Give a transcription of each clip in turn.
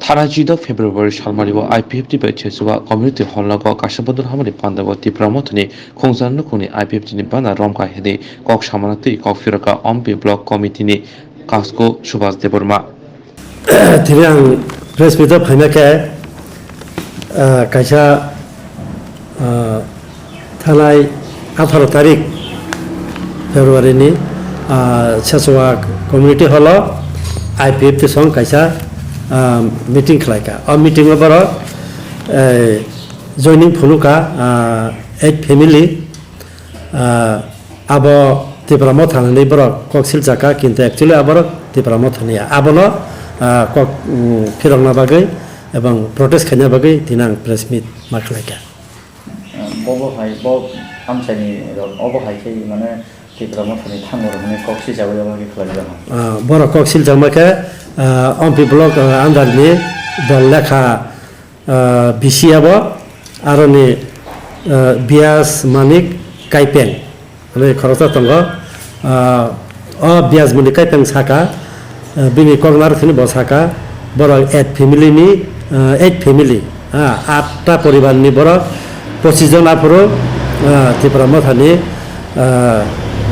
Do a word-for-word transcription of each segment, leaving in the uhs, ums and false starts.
Thana chida February salmari o I P F T bai Chesua Community Hall nogo kaisa bodol hamani panda o Tipra Mothani khongsan nukhungni I P F T ni bana romkha hwnwi kok samana twi kok phirokha Ompi Block Committee ni Kasko Subhas Debbarma. Tini ang press meet o phaina khe, ah, kaisa, ah, thanai atharo tarik February ni, ah, Chesua Community Hall o I P F T song kaisa, ah, meeting khlaikha. O meeting o borok, eh, joining phunukha, ah, eight family, ah, abo Tipra Motha hwnwi borok kok silchakha, kintu actually aborok Tipra Motha niya. Abono, ah, kok, mm, phirokna bagwi ebong protest khaina bagwi tini ang press meet ma khlaikha. Bobo hai, bo amchaini rok, obo hai khe mane Tipra Mothani thango rok hwnwi kok silchagwi obo hai khe khlai jagao. Ah, borok kok silchakma khe, ah, Ompi Block, ah, under ni dol lekha, ah, B C abo, aroni, ah, Bias Manik Kaipeng. Hwnwi khoroksa tongo. Ah, o Bias Manik Kaipeng saka, ah, bini kok narwk thani bo saka, borok eight family ni, ah, eight family, ah, atta poribar ni borok pochis jon aphuru, ah, Tipra Motha ni, ah,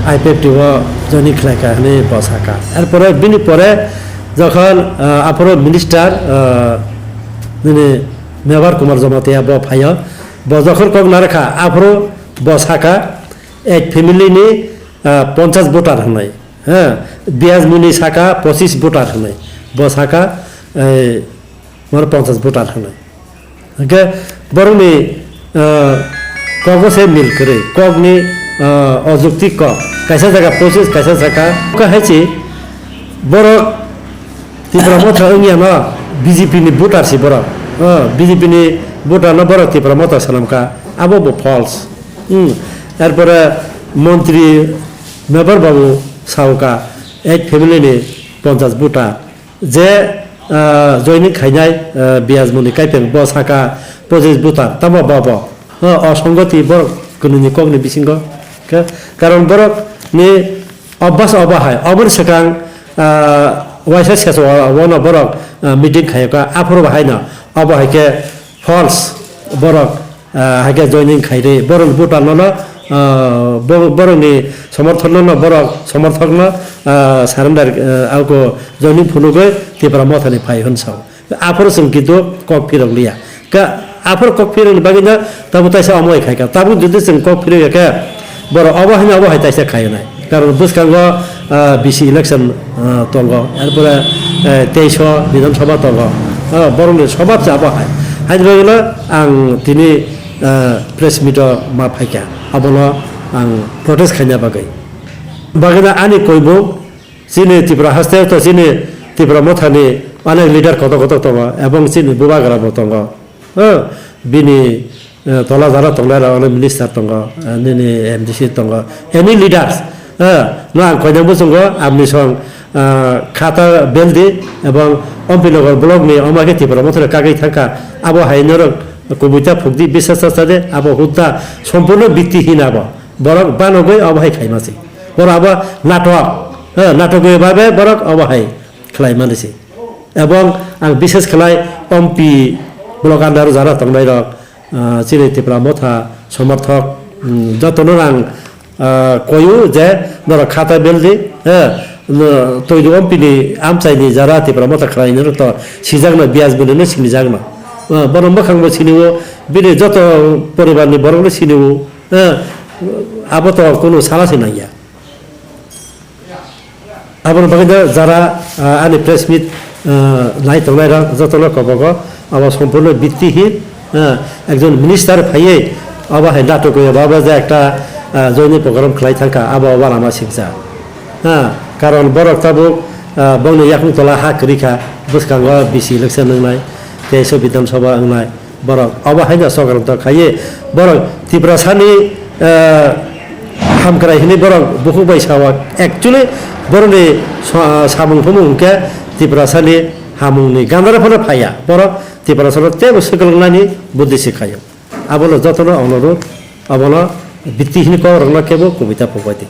I P F T o joining khlaikha hwnwi bo saka. Erpore bini pore jokhon, ah, aphuru minister, ah, nini Mevar Kumar Jamatia bo phaio, bo jokhon kok narwkha aphuru bo saka, ek family ni, ah, ponchas voter hwnwi, ha, Bias Muni saka pochis voter hwnwi, bo saka, eh, moro ponchas voter hwnwi. Hwnkhe borokni, ah, kogo se mil kwrwi, kokni, ah, ojukti kok, kaisa jaga pochis, kaisa saka, kok hai se borok Tipra Motha wngya no B J P ni voter si borok. Oh, B J P ni voter no borok Tipra Motha sanamkha. Abo bo false. Hmm. Erpore montri Mebar babu sauka ek family ni ponchas voter. Je, ah, joining khainai, ah, Bias Muni Kaipeng bo saka pochis voter. Tamo bo bo. Oh, osongoti borok kwnwi ni kok ni bisingo. Ke-, karon borok ni Obvas obo hai, oboni swkang, ah, waisa sesao wano borok, ah, meeting khaiyokha, aphuru bo haino, obo hai khe false borok, ah, hai khe joining khairwi, borokni voter no, no, ah, bo-, borokni somorthon no, no, borok somorthok no, ah, surrender, ah, auko joining phunugwi Tipra Mothani phai hwn sao. Aphuru chwng kintu kok phirok liya. Ka, aphuru kok phirokni bagwi no tabuk taisa omo hai khai kha. Tabuk jodi chwng kok phirok ya khe, borok obo hai no obo hai taisa khai nai. Karon bwskango, ah, B C election, ah, tongo. Erpore, eh, teis o Bidhan Sabha tongo. Ah, borokni sobab se obo hai. Haini bagwi no ang tini, ah, press meet o ma phai kha. Abono ang protest khaina bagwi. Bagwi no ani koibu Chini Tripura haste to chini Tipra Mothani onek leader kotor kotor tongo, ebong chini bubagra bo tongo. Ha, bini, eh, tola jara tongnai rok onek minister tongo, eh, nini M D C tongo, any leaders, ha, no ang koinang bosongo, amni song, ah, khata beldi, ebong Ompinagar block ni omo khe Tipra Mothani kagwi thangkha, abo hai norok kubui ta phukdi, bisas ta sade, abo hutta sompurno bikti hina bo, borok banogoi obo hai khaima se. Borok abo natok, eh, natok bai babe borok obo hai khlai mani se. Ebong ang bishes khlai Ompi block under jara tongnai rok, ah, chini Tipra Motha somorthok, mm, jotono ang, ah, koyu je norok khata beldi, eh, no, toidu Ompi ni amchai ni jara Tipra Motha khlai nini to sijakna bias bini no sinijakna. Ah, bono mwkhang bo sini o, bini joto poribar ni borok no sini o, eh, abo to kunu sala se nangya. Aboni bagwi no jara, ah, ani press meet, ah, nai tongnai rok jotono kobogo abo sompurno bittihin, ah, ekjon minister phaiwi abo hai natok bai abo je ekta, ah, joini program khlai thangkha abo abo lama siksa. Ah, karon borok tabuk, ah, bongni yakung tola ha kwrwi kha bwskango B C election wngnai tei so Bidhan Sabha wngnai. Borok obo haino sokranto khaiwi borok Tiprasani, eh, hamkrai hwnwi borok bukhuk bai sao. Actually, borokni sa-, samung thumung hwnkhe Tiprasani hamungni gandara phano phaiya. Borok Tiprasano teibo swklangnani buddhi se khaio. Abono jotono onurodh, abono bitti hwnwi kokrokno kebo kubui ta phukbai di.